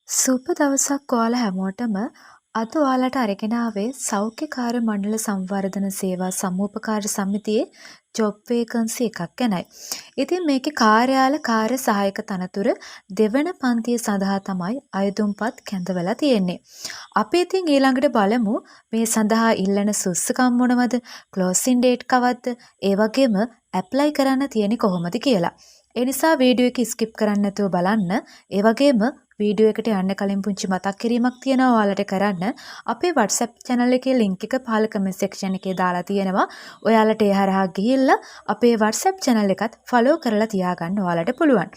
සුබ දවසක් ඔයාලා හැමෝටම. අද ඔයාලට අරගෙන ආවේ සෞඛ්‍ය කාර්ය මණ්ඩල සංවර්ධන සේවා සමුපකාර සමිතියේ ජොබ් වේකන්සි එකක් ගැනයි. ඉතින් මේකේ කාර්යාල කාර්ය සහායක තනතුර දෙවන පන්තිය සඳහා තමයි අයදුම්පත් කැඳවලා තියෙන්නේ. අපි ඉතින් ඊළඟට බලමු මේ සඳහා ඉල්ලන සුදුසුකම් මොනවද, ක්ලෝසින් ඩේට් කවද්ද, ඒ වගේම ඇප්ලයි කරන්න තියෙන්නේ කොහොමද කියලා. ඒ නිසා වීඩියෝ එක ස්කිප් කරන්න නැතුව බලන්න. ඒ වගේම වීඩියෝ එකට යන්න කලින් පුංචි මතක් කිරීමක් තියෙනවා ඔයාලට කරන්න. අපේ WhatsApp channel එකේ link එක පහළ comment section එකේ දාලා තියෙනවා. ඔයාලට ඒ හරහා ගිහිල්ලා අපේ WhatsApp channel එකත් follow කරලා තියාගන්න ඔයාලට පුළුවන්.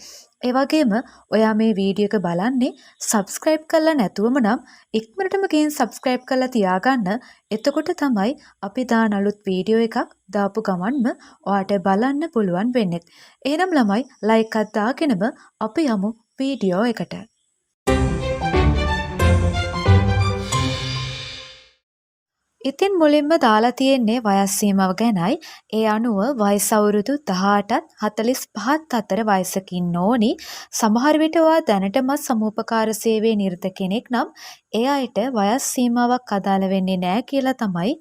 ඒ වගේම ඔයා මේ වීඩියෝ එක බලන්නේ subscribe කරලා නැතුවම නම් ඉක්මනටම ගිහින් subscribe කරලා තියාගන්න. එතකොට තමයි අපි දාන අලුත් වීඩියෝ එකක් දාපු ගමන්ම ඔයාට බලන්න පුළුවන් වෙන්නේ. එහෙනම් ළමයි, ලයික් එකක් දාගෙනම අපි යමු වීඩියෝ එකට. ඉතින් මුලින්ම දාලා තියෙන්නේ වයස් සීමාව ගැනයි. ඒ අනුව වයස අවුරුදු 18ත් 45ත් අතර වයසක ඉන්න ඕනි. සමහර විට ඔයා දැනටමත් සමුපකාර සේවයේ නිරත කෙනෙක් නම් ඒ අයට වයස් සීමාවක් අදාළ වෙන්නේ නෑ කියලා තමයි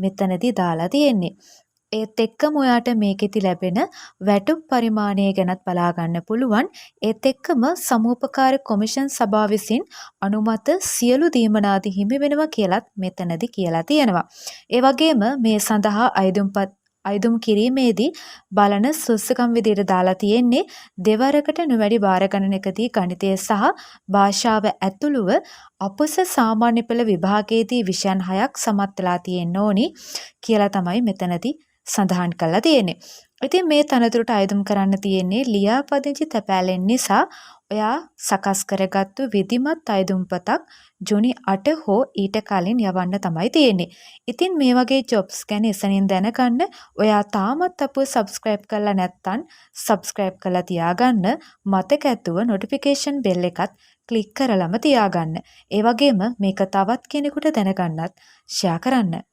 මෙතනදී දාලා තියෙන්නේ. ඒත් එක්කම ඔයාට මේකෙදි ලැබෙන වැටුප් පරිමාණය ගැනත් බලා ගන්න පුළුවන්. ඒත් එක්කම සමුපකාර කොමිෂන් සභාව විසින් අනුමත සියලු දීමනාදි හිමි වෙනවා කියලත් මෙතනදි කියලා තියෙනවා. ඒ වගේම මේ සඳහා අයදුම්පත් අයදුම් කිරීමේදී බලන සුදුසුකම් විදියට දාලා තියෙන්නේ දෙවරකට නොවැඩි වාර ගණනකදී ගණිතය සහ භාෂාව ඇතුළුව අපොස සාමාන්‍ය පෙළ විභාගයේදී විෂයන් 6ක් සමත් වෙලා තියෙන්න ඕනි කියලා තමයි මෙතනදී සඳහන් කරලා තියෙන්නේ. ඉතින් මේ තනතුරට අයදුම් කරන්න තියෙන්නේ ලියාපදිංචි තැපෑලෙන් නිසා ඔයා සකස් කරගත්තු විධිමත් අයදුම්පතක් ජුනි 8 හෝ ඊට කලින් යවන්න තමයි තියෙන්නේ. ඉතින් මේ වගේ ජොබ්ස් ගැන එසැනින් දැනගන්න ඔයා තාමත් අපව සබ්ස්ක්‍රයිබ් කරලා නැත්නම් සබ්ස්ක්‍රයිබ් කරලා තියාගන්න. මතක ඇතුව නොටිෆිකේෂන් බෙල් එකත් ක්ලික් කරලම තියාගන්න. ඒ වගේම මේක තවත් කෙනෙකුට දැනගන්නත් ෂෙයා කරන්න.